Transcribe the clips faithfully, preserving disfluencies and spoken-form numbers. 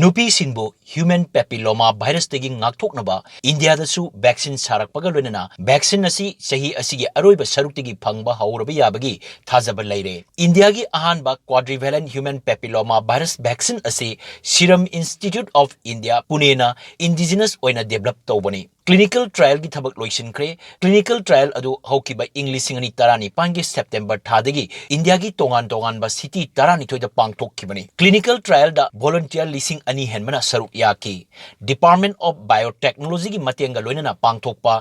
ꯅꯨꯄꯤꯁꯤꯡꯕꯨ human papilloma virusꯇꯒꯤ ꯉꯥꯛꯊꯣꯛꯅꯕ ꯏꯟꯗꯤꯌꯥꯗꯁꯨ vaccine ꯁꯥꯔꯛꯄꯒ ꯂꯣꯏꯅꯅ vaccine ꯑꯁꯤ ꯆꯍꯤ ꯑꯁꯤꯒꯤ ꯑꯔꯣꯏꯕ ꯁꯔꯨꯛꯇꯒꯤ ꯐꯪꯕ ꯍꯧꯔꯕ ꯌꯥꯕꯒꯤ ꯊꯥꯖꯕ ꯂꯩꯔꯦ꯫ ꯏꯟꯗꯤꯌꯥꯒꯤ ꯑꯍꯥꯟꯕ quadrivalent human papilloma virus vaccine ꯑꯁꯤ Serum Institute of India, ꯄꯨꯅꯦꯅ indigenous ꯑꯣꯏꯅ develop ꯇꯧꯕꯅꯤ꯫ Clinical trialꯒꯤ ꯊꯕꯛ ꯂꯣꯏꯁꯤꯟꯈ꯭ꯔꯦ꯫ Clinical trial ꯑꯗꯨ ꯍꯧꯈꯤꯕ ꯏꯪ ꯂꯤꯁꯤꯡ ꯑꯅꯤ ꯇꯔꯥꯅꯤꯄꯥꯟꯒꯤ September ꯊꯥꯗꯒꯤ ꯏꯟꯗꯤꯌꯥꯒꯤ ꯇꯣꯉꯥꯟ ꯇꯣꯉꯥꯟꯕ city ꯇꯔꯥꯅꯤꯊꯣꯏꯗ ꯄꯥꯡꯊꯣꯛꯈꯤꯕꯅꯤ꯫ Clinical trialꯗ volunteer ꯂꯤꯁꯤꯡ ꯑꯅꯤ ꯍꯦꯟꯕꯅ ꯁꯔꯨꯛ ꯌꯥꯈꯤ꯫ Department of Biotechnologyꯒꯤ ꯃꯇꯦꯡꯒ ꯂꯣꯏꯅꯅ ꯄꯥꯡꯊꯣꯛꯄ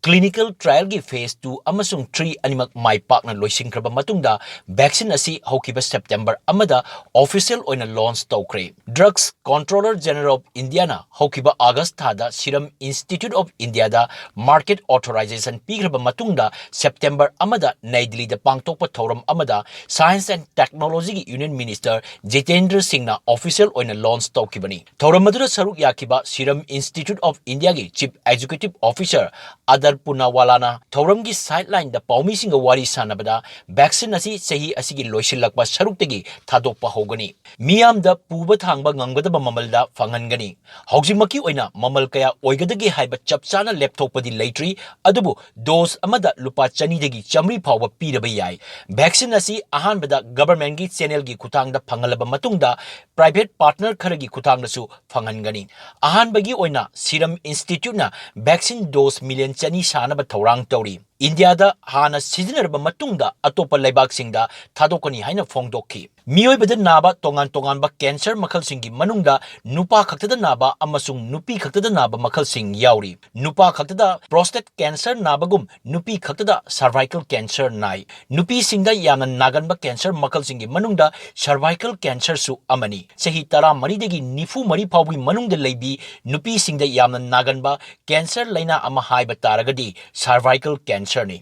clinical trialꯒꯤ phase two ꯑꯃꯁꯨꯡ three ꯑꯅꯤꯃꯛ ꯃꯥꯏ ꯄꯥꯛꯅ ꯂꯣꯏꯁꯤꯟꯈ꯭ꯔꯕ ꯃꯇꯨꯡꯗ vaccine ꯑꯁꯤ ꯍꯧꯈꯤꯕ September ꯑꯃꯗ official ꯑꯣꯏꯅ launch ꯇꯧꯈ꯭ꯔꯦ꯫ Drugs Controller General of Indiaꯅ ꯍꯧꯈꯤꯕ August ꯊꯥꯗ Serum Institute of Indiaꯗ market authorization ꯄꯤꯈ꯭ꯔꯕ ꯃꯇꯨꯡꯗ September ꯑꯃꯗ ꯅꯩ ꯗꯤꯜꯂꯤꯗ ꯄꯥꯡꯊꯣꯛꯄ ꯊꯧꯔꯝ ꯑꯃꯗ Science and Technologyꯒꯤ Union Minister Jitendra ꯁꯤꯡꯅ official ꯑꯣꯏꯅ launch ꯇꯧꯈꯤꯕꯅꯤ꯫ ꯊꯧꯔꯝ ꯑꯗꯨꯗ ꯁꯔꯨꯛ ꯌꯥꯈꯤꯕ Serum Institute of Indiaꯒꯤ Chief Executive Officer ꯑꯗꯔ ꯄꯨꯅꯥꯋꯥꯂꯥꯅ ꯊꯧꯔꯝꯒꯤ sidelineꯗ ꯄꯥꯎꯃꯤꯁꯤꯡꯒ ꯋꯥꯔꯤ ꯁꯥꯟꯅꯕꯗ vaccine ꯑꯁꯤ ꯆꯍꯤ ꯑꯁꯤꯒꯤ ꯂꯣꯏꯁꯤꯜꯂꯛꯄ ꯁꯔꯨꯛꯇꯒꯤ ꯊꯥꯗꯣꯛꯄ ꯍꯧꯒꯅꯤ꯫ ꯃꯤꯌꯥꯝꯗ ꯄꯨꯕ ꯊꯥꯡꯕ ꯉꯝꯒꯗꯕ ꯃꯃꯜꯗ ꯐꯪꯍꯟꯒꯅꯤ꯫ ꯍꯧꯖꯤꯛꯃꯛꯀꯤ ꯑꯣꯏꯅ ꯃꯃꯜ ꯀꯌꯥ ꯑꯣꯏꯒꯗꯒꯦ ꯍꯥꯏꯕ ꯆꯞ ꯆꯥꯅ ꯂꯦꯞꯊꯣꯛꯄꯗꯤ ꯂꯩꯇ꯭ꯔꯤ, ꯑꯗꯨꯕꯨ dose ꯑꯃꯗ ꯂꯨꯄꯥ ꯆꯅꯤꯗꯒꯤ ꯆꯥꯃꯔꯤ ꯐꯥꯎꯕ ꯄꯤꯔꯕ ꯌꯥꯏ꯫ Vaccine ꯑꯁꯤ ꯑꯍꯥꯟꯕꯗ governmentꯀꯤ channelꯒꯤ ꯈꯨꯠꯊꯥꯡꯗ ꯐꯪꯍꯜꯂꯕ ꯃꯇꯨꯡꯗ private partner ꯈꯔꯒꯤ ꯈꯨꯠꯊꯥꯡꯗꯁꯨ ꯐꯪꯍꯟꯒꯅꯤ꯫ ꯑꯍꯥꯟꯕꯒꯤ ꯑꯣꯏꯅ Serum Instituteꯅ vaccine dose million ꯆꯅꯤ ꯁꯥꯅꯕ ꯊꯧꯔꯥꯡ ꯇꯧꯔꯤ꯫ ꯏꯟꯗꯤꯌꯥꯗ ꯍꯥꯟꯅ ꯁꯤꯖꯤꯟꯅꯔꯕ ꯃꯇꯨꯡꯗ ꯑꯇꯣꯞꯄ ꯂꯩꯕꯥꯛꯁꯤꯡꯗ ꯊꯥꯗꯣꯛꯀꯅꯤ ꯍꯥꯏꯅ ꯐꯣꯡꯗꯣꯛꯈꯤ꯫ ꯃꯤꯑꯣꯏꯕꯗ ꯅꯥꯕ ꯇꯣꯉꯥꯟ ꯇꯣꯉꯥꯟꯕ cancer ꯃꯈꯜꯁꯤꯡꯒꯤ ꯃꯅꯨꯡꯗ ꯅꯨꯄꯥ ꯈꯛꯇꯗ ꯅꯥꯕ ꯑꯃꯁꯨꯡ ꯅꯨꯄꯤ ꯈꯛꯇꯗ ꯅꯥꯕ ꯃꯈꯜꯁꯤꯡ ꯌꯥꯎꯔꯤ꯫ ꯅꯨꯄꯥ ꯈꯛꯇꯗ prostate cancer ꯅꯥꯕꯒꯨꯝ ꯅꯨꯄꯤ ꯈꯛꯇꯗ cervical cancer ꯅꯥꯏ꯫ ꯅꯨꯄꯤꯁꯤꯡꯗ ꯌꯥꯝꯅ ꯅꯥꯒꯟꯕ cancer ꯃꯈꯜꯁꯤꯡꯒꯤ ꯃꯅꯨꯡꯗ cervical cancerꯁꯨ ꯑꯃꯅꯤ꯫ ꯆꯍꯤ ꯇꯔꯥꯃꯔꯤꯗꯒꯤ ꯅꯤꯐꯨ ꯃꯔꯤ ꯐꯥꯎꯕꯒꯤ ꯃꯅꯨꯡꯗ ꯂꯩꯕꯤ ꯅꯨꯄꯤꯁꯤꯡꯗ ꯌꯥꯝꯅ ꯅꯥꯒꯟꯕ cancer ꯂꯩꯅꯥ ꯑꯃ ꯍꯥꯏꯕ ꯇꯥꯔꯒꯗꯤ cervical cancerꯅꯤ꯫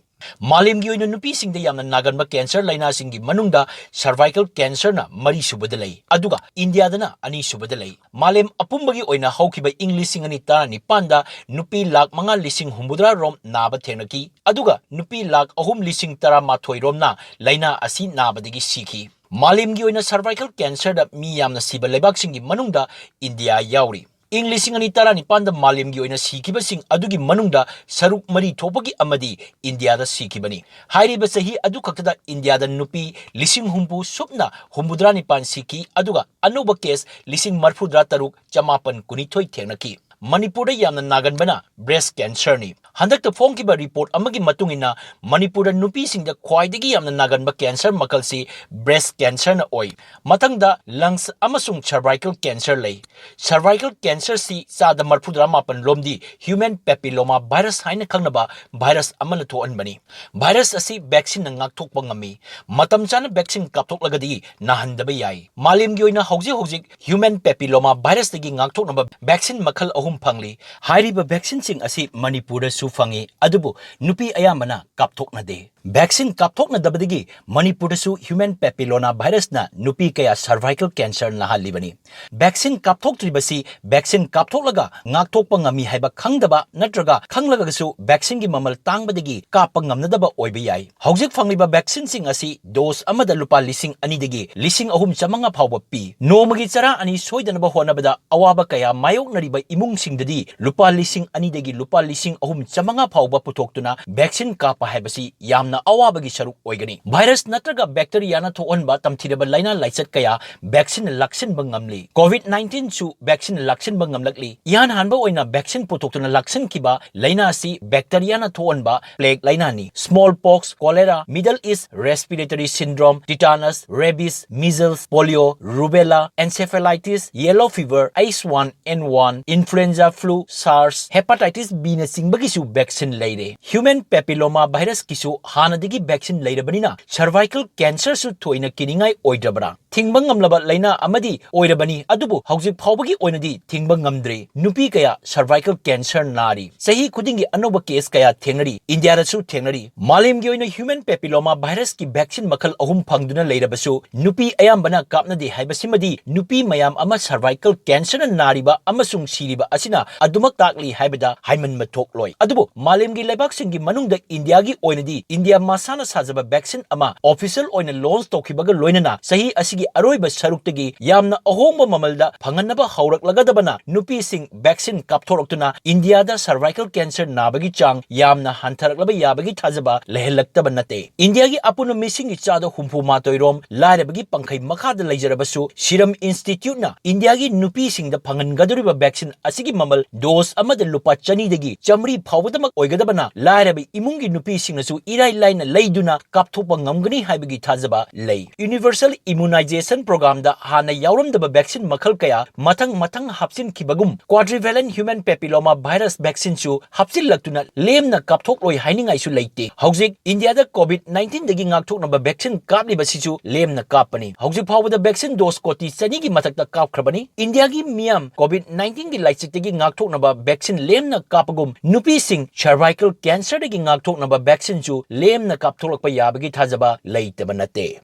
ꯃꯥꯂꯦꯝꯒꯤ ꯑꯣꯏꯅ ꯅꯨꯄꯤꯁꯤꯡꯗ ꯌꯥꯝꯅ ꯅꯥꯒꯟꯕ cancer ꯂꯩꯅꯥꯁꯤꯡꯒꯤ ꯃꯅꯨꯡꯗ cervical cancerꯅ ꯃꯔꯤꯁꯨꯕꯗ ꯂꯩ, ꯑꯗꯨꯒ ꯏꯟꯗꯤꯌꯥꯗꯅ ꯑꯅꯤꯁꯨꯕꯗ ꯂꯩ꯫ ꯃꯥꯂꯦꯝ ꯑꯄꯨꯝꯕꯒꯤ ꯑꯣꯏꯅ ꯍꯧꯈꯤꯕ ꯏꯪ ꯂꯤꯁꯤꯡ ꯑꯅꯤ ꯇꯔꯥꯅꯤꯄꯥꯟꯗ ꯅꯨꯄꯤ ꯂꯥꯈ ꯃꯉꯥ ꯂꯤꯁꯤꯡ ꯍꯨꯝꯐꯨꯇꯔꯥ ꯔꯣꯝ ꯅꯥꯕ ꯊꯦꯡꯅꯈꯤ, ꯑꯗꯨꯒ ꯅꯨꯄꯤ ꯂꯥꯈ ꯑꯍꯨꯝ ꯂꯤꯁꯤꯡ ꯇꯔꯥꯃꯥꯊꯣꯏ ꯔꯣꯝꯅ ꯂꯩꯅꯥ ꯑꯁꯤ ꯅꯥꯕꯗꯒꯤ ꯁꯤꯈꯤ꯫ ꯃꯥꯂꯦꯝꯒꯤ ꯑꯣꯏꯅ cervical cancerꯗ ꯃꯤ ꯌꯥꯝꯅ ꯁꯤꯕ ꯂꯩꯕꯥꯛꯁꯤꯡꯒꯤ ꯃꯅꯨꯡꯗ ꯏꯟꯗꯤꯌꯥ ꯌꯥꯎꯔꯤ꯫ ꯏꯪ ꯂꯤꯁꯤꯡ ꯑꯅꯤ ꯇꯔꯥꯅꯤꯄꯥꯟꯗ ꯃꯥꯂꯦꯝꯒꯤ ꯑꯣꯏꯅ ꯁꯤꯈꯤꯕꯁꯤꯡ ꯑꯗꯨꯒꯤ ꯃꯅꯨꯡꯗ ꯁꯔꯨꯛ ꯃꯔꯤ ꯊꯣꯛꯄꯒꯤ ꯑꯃꯗꯤ ꯏꯟꯗꯤꯌꯥꯗ ꯁꯤꯈꯤꯕꯅꯤ꯫ ꯍꯥꯏꯔꯤꯕ ꯆꯍꯤ ꯑꯗꯨ ꯈꯛꯇꯗ ꯏꯟꯗꯤꯌꯥꯗ ꯅꯨꯄꯤ ꯂꯤꯁꯤꯡ ꯍꯨꯝꯐꯨ ꯁꯨꯞꯅ ꯍꯨꯝꯐꯨꯇꯔꯥ ꯅꯤꯄꯥꯟ ꯁꯤꯈꯤ, ꯑꯗꯨꯒ ꯑꯅꯧꯕ case ꯂꯤꯁꯤꯡ ꯃꯔꯤꯐꯨꯇꯔꯥ ꯇꯔꯨꯛ ꯆꯃꯥꯄꯟ ꯀꯨꯟꯅꯤꯊꯣꯏ ꯊꯦꯡꯅꯈꯤ꯫ ꯃꯅꯤꯄꯨꯔꯗ ꯌꯥꯝꯅ ꯅꯥꯒꯟꯕꯅ breast cancerꯅꯤ꯫ ꯍꯟꯗꯛꯇ ꯐꯣꯡꯈꯤꯕ report ꯑꯃꯒꯤ ꯃꯇꯨꯡ ꯏꯟꯅ, ꯃꯅꯤꯄꯨꯔꯗ ꯅꯨꯄꯤꯁꯤꯡꯗ ꯈ꯭ꯋꯥꯏꯗꯒꯤ ꯌꯥꯝꯅ ꯅꯥꯒꯟꯕ cancer ꯃꯈꯜꯁꯤ breast cancerꯅ ꯑꯣꯏ꯫ ꯃꯊꯪꯗ lungs ꯑꯃꯁꯨꯡ cervical cancer ꯂꯩ꯫ Cervical cancerꯁꯤ ꯆꯥꯗ ꯃꯔꯤꯐꯨꯇꯔꯥ ꯃꯥꯄꯟ ꯂꯣꯝꯗꯤ human papilloma virus ꯍꯥꯏꯅ ꯈꯪꯅꯕ virus ꯑꯃꯅ ꯊꯣꯛꯍꯟꯕꯅꯤ꯫ Virus ꯑꯁꯤ vaccineꯅ ꯉꯥꯛꯊꯣꯛꯄ ꯉꯝꯃꯤ꯫ ꯃꯇꯝ ꯆꯥꯅ vaccine ꯀꯥꯞꯊꯣꯛꯂꯒꯗꯤ ꯅꯥꯍꯟꯗꯕ ꯌꯥꯏ꯫ ꯃꯥꯂꯦꯝꯒꯤ ꯑꯣꯏꯅ ꯍꯧꯖꯤꯛ ꯍꯧꯖꯤꯛ human papilloma virusꯇꯒꯤ ꯉꯥꯛꯊꯣꯛꯅꯕ vaccine ꯃꯈꯜ ꯑꯍꯨꯝ ꯐꯪꯂꯤ꯫ ꯍꯥꯏꯔꯤꯕ vaccineꯁꯤꯡ ꯑꯁꯤ ꯃꯅꯤꯄꯨꯔꯗꯁꯨ ꯐꯪꯉꯤ, ꯑꯗꯨꯕꯨ ꯅꯨꯄꯤ ꯑꯌꯥꯝꯕꯅ ꯀꯥꯞꯊꯣꯛꯅꯗꯦ꯫ Vaccine ꯀꯥꯞꯊꯣꯛꯅꯗꯕꯗꯒꯤ ꯃꯅꯤꯄꯨꯔꯗꯁꯨ human papilloma virusꯅ ꯅꯨꯄꯤ ꯀꯌꯥ cervical cancer ꯅꯥꯍꯜꯂꯤꯕꯅꯤ꯫ Vaccine ꯀꯥꯞꯊꯣꯛꯇ꯭ꯔꯤꯕꯁꯤ vaccine ꯀꯥꯞꯊꯣꯛꯂꯒ ꯉꯥꯛꯊꯣꯛꯄ ꯉꯝꯃꯤ ꯍꯥꯏꯕ ꯈꯪꯗꯕ ꯅꯠꯇ꯭ꯔꯒ ꯈꯪꯂꯒꯁꯨ vaccineꯒꯤ ꯃꯃꯜ ꯇꯥꯡꯕꯗꯒꯤ ꯀꯥꯞꯄ ꯉꯝꯅꯗꯕ ꯑꯣꯏꯕ ꯌꯥꯏ꯫ ꯍꯧꯖꯤꯛ ꯐꯪꯂꯤꯕ vaccineꯁꯤꯡ ꯑꯁꯤ dose ꯑꯃꯗ ꯂꯨꯄꯥ ꯂꯤꯁꯤꯡ ꯑꯅꯤꯗꯒꯤ ꯂꯤꯁꯤꯡ ꯑꯍꯨꯝ ꯆꯥꯃꯉꯥ ꯐꯥꯎꯕ ꯄꯤ꯫ ꯅꯣꯡꯃꯒꯤ ꯆꯔꯥ ꯑꯅꯤ ꯁꯣꯏꯗꯅꯕ ꯍꯣꯠꯅꯕꯗ ꯑꯋꯥꯕ ꯀꯌꯥ ꯃꯥꯌꯣꯛꯅꯔꯤꯕ ꯏꯃꯨꯡꯁꯤꯡꯗꯗꯤ ꯂꯨꯄꯥ ꯂꯤꯁꯤꯡ ꯑꯅꯤꯗꯒꯤ ꯂꯨꯄꯥ ꯂꯤꯁꯤꯡ ꯑꯍꯨꯝ ꯆꯥꯃꯉꯥ ꯐꯥꯎꯕ ꯄꯨꯊꯣꯛꯇꯨꯅ vaccine ꯀꯥꯞꯄ ꯍꯥꯏꯕꯁꯤ ꯌꯥꯝꯅ ꯑꯋꯥꯕꯒꯤ ꯁꯔꯨꯛ ꯑꯣꯏꯒꯅꯤ꯫ Virus ꯅꯠꯇ꯭ꯔꯒ bacteriaꯅ ꯊꯣꯛꯍꯟꯕ ꯇꯝꯊꯤꯔꯕ ꯂꯥꯏꯅꯥ ꯂꯥꯏꯆꯠ ꯀꯌꯥ vaccineꯅ ꯂꯥꯛꯁꯤꯟꯕ ꯉꯝꯂꯤ꯫ COVID nineteenꯁꯨ vaccineꯅ ꯂꯥꯛꯁꯤꯟꯕ ꯉꯝꯂꯛꯂꯤ꯫ ꯏꯍꯥꯟ ꯍꯥꯟꯕ ꯑꯣꯏꯅ vaccine ꯄꯨꯊꯣꯛꯇꯨꯅ ꯂꯥꯛꯁꯤꯟꯈꯤꯕ ꯂꯥꯏꯅꯥ ꯑꯁꯤ bacteriaꯅ ꯊꯣꯛꯍꯟꯕ plague ꯂꯥꯏꯅꯥꯅꯤ꯫ Smallpox, cholera, Middle East respiratory syndrome, tetanus, rabies, measles, polio, rubella, encephalitis, yellow fever, H one N one, influenza, flu, SARS, hepatitis Bꯅ ꯆꯤꯡꯕꯒꯤꯁꯨ vaccine ꯂꯩꯔꯦ꯫ Human papilloma virusꯀꯤꯁꯨ ꯍꯥꯟꯅꯗꯒꯤ vaccine ꯂꯩꯔꯕꯅꯤꯅ cervical cancerꯁꯨ ꯊꯣꯏꯅ ꯀꯤꯅꯤꯡꯉꯥꯏ ꯑꯣꯏꯗ꯭ꯔꯕ꯭ꯔꯥ? ꯊꯤꯡꯕ ꯉꯝꯂꯕ ꯂꯥꯏꯅꯥ ꯑꯃꯗꯤ ꯑꯣꯏꯔꯕꯅꯤ, ꯑꯗꯨꯕꯨ ꯍꯧꯖꯤꯛ ꯐꯥꯎꯕꯒꯤ ꯑꯣꯏꯅꯗꯤ ꯊꯤꯡꯕ ꯉꯝꯗ꯭ꯔꯤ꯫ ꯅꯨꯄꯤ ꯀꯌꯥ cervical cancer ꯅꯥꯔꯤ꯫ ꯆꯍꯤ ꯈꯨꯗꯤꯡꯒꯤ ꯑꯅꯧꯕ case ꯀꯌꯥ ꯊꯦꯡꯅꯔꯤ꯫ ꯏꯟꯗꯤꯌꯥꯗꯁꯨ ꯊꯦꯡꯅꯔꯤ꯫ ꯃꯥꯂꯦꯝꯒꯤ ꯑꯣꯏꯅ human papilloma virusꯀꯤ vaccine ꯃꯈꯜ ꯑꯍꯨꯝ ꯐꯪꯗꯨꯅ ꯂꯩꯔꯕꯁꯨ ꯅꯨꯄꯤ ꯑꯌꯥꯝꯕꯅ ꯀꯥꯞꯅꯗꯦ ꯍꯥꯏꯕꯁꯤꯃꯗꯤ ꯅꯨꯄꯤ ꯃꯌꯥꯝ ꯑꯃ cervical cancerꯅ ꯅꯥꯔꯤꯕ ꯑꯃꯁꯨꯡ ꯁꯤꯔꯤꯕ ꯑꯁꯤꯅ ꯑꯗꯨꯃꯛ ꯇꯥꯛꯂꯤ ꯍꯥꯏꯕꯗ ꯍꯥꯏꯃꯟꯕ ꯊꯣꯛꯂꯣꯏ꯫ ꯑꯗꯨꯕꯨ ꯃꯥꯂꯦꯝꯒꯤ ꯂꯩꯕꯥꯛꯁꯤꯡꯒꯤ ꯃꯅꯨꯡꯗ ꯏꯟꯗꯤꯌꯥꯒꯤ ꯑꯣꯏꯅꯗꯤ ꯏꯟꯗꯤꯌꯥ ꯃꯁꯥꯅ ꯁꯥꯖꯕ vaccine ꯑꯃ official ꯑꯣꯏꯅ launch ꯇꯧꯈꯤꯕꯒ ꯂꯣꯏꯅꯅ ꯆꯍꯤ ꯑꯁꯤꯒꯤ ꯑꯔꯣꯏꯕ ꯁꯔꯨꯛꯇꯒꯤ ꯌꯥꯝꯅ ꯑꯍꯣꯡꯕ ꯃꯃꯜꯗ ꯐꯪꯍꯟꯅꯕ ꯍꯧꯔꯛꯂꯒꯗꯕꯅ ꯅꯨꯄꯤꯁꯤꯡ vaccine ꯀꯥꯞꯊꯣꯔꯛꯇꯨꯅ ꯏꯟꯗꯤꯌꯥꯗ cervical cancer ꯅꯥꯕꯒꯤ ꯆꯥꯡ ꯌꯥꯝꯅ ꯍꯟꯊꯔꯛꯂꯕ ꯌꯥꯕꯒꯤ ꯊꯥꯖꯕ ꯂꯩꯍꯜꯂꯛꯇꯕ ꯅꯠꯇꯦ꯫ ꯏꯟꯗꯤꯌꯥꯒꯤ ꯑꯄꯨꯟꯕ ꯃꯤꯁꯤꯡꯒꯤ ꯆꯥꯗ ꯍꯨꯝꯐꯨ ꯃꯥꯊꯣꯏ ꯔꯣꯝ ꯂꯥꯏꯔꯕꯒꯤ ꯄꯪꯈꯩ ꯃꯈꯥꯗ ꯂꯩꯖꯔꯕꯁꯨ, Serum Instituteꯅ ꯏꯟꯗꯤꯌꯥꯒꯤ ꯅꯨꯄꯤꯁꯤꯡꯗ ꯐꯪꯍꯟꯒꯗꯧꯔꯤꯕ vaccine ꯑꯁꯤꯒꯤ ꯃꯃꯜ dose ꯑꯃꯗ ꯂꯨꯄꯥ ꯆꯅꯤꯗꯒꯤ ꯆꯥꯃꯔꯤ ꯐꯥꯎꯕꯗꯃꯛ ꯑꯣꯏꯒꯗꯕꯅ ꯂꯥꯏꯔꯕ ꯏꯃꯨꯡꯒꯤ ꯅꯨꯄꯤꯁꯤꯡꯅꯁꯨ ꯏꯔꯥꯏ ꯂꯥꯏꯅ ꯂꯩꯗꯨꯅ ꯀꯥꯞꯊꯣꯛꯄ ꯉꯝꯒꯅꯤ ꯍꯥꯏꯕꯒꯤ ꯊꯥꯖꯕ ꯂꯩ꯫ Universal Immunization Programꯗ ꯍꯥꯟꯅ ꯌꯥꯎꯔꯝꯗꯕ vaccine ꯃꯈꯜ ꯀꯌꯥ ꯃꯊꯪ ꯃꯊꯪ ꯍꯥꯞꯆꯤꯟꯈꯤꯕꯒꯨꯝ, quadrivalent human papilloma virus vaccineꯁꯨ ꯍꯥꯞꯆꯤꯜꯂꯛꯇꯨꯅ ꯂꯦꯝꯅ ꯀꯥꯞꯊꯣꯛꯂꯣꯏ ꯍꯥꯏꯅꯤꯡꯉꯥꯏꯁꯨ ꯂꯩꯇꯦ꯫ ꯍꯧꯖꯤꯛ ꯏꯟꯗꯤꯌꯥꯗ COVID nineteenꯗꯒꯤ ꯉꯥꯛꯊꯣꯛꯅꯕ vaccine ꯀꯥꯞꯂꯤꯕꯁꯤꯁꯨ ꯂꯦꯝꯅ ꯀꯥꯞꯄꯅꯤ꯫ ꯍꯧꯖꯤꯛ ꯐꯥꯎꯕꯗ vaccine dose ꯀꯣꯇꯤ ꯆꯅꯤꯒꯤ ꯃꯊꯛꯇ ꯀꯥꯞꯈ꯭ꯔꯕꯅꯤ꯫ ꯏꯟꯗꯤꯌꯥꯒꯤ ꯃꯤꯌꯥꯝ COVID nineteenꯒꯤ ꯂꯥꯏꯆꯠꯇꯒꯤ ꯉꯥꯛꯊꯣꯛꯅꯕ vaccine ꯂꯦꯝꯅ ꯀꯥꯞꯄꯒꯨꯝ, ꯅꯨꯄꯤꯁꯤꯡ cervical cancerꯗꯒꯤ ꯉꯥꯛꯊꯣꯛꯅꯕ vaccineꯁꯨ ꯂꯦꯝꯅ ꯀꯥꯞꯊꯣꯛꯂꯛꯄ ꯌꯥꯕꯒꯤ ꯊꯥꯖꯕ ꯂꯩꯇꯕ ꯅꯠꯇꯦ꯫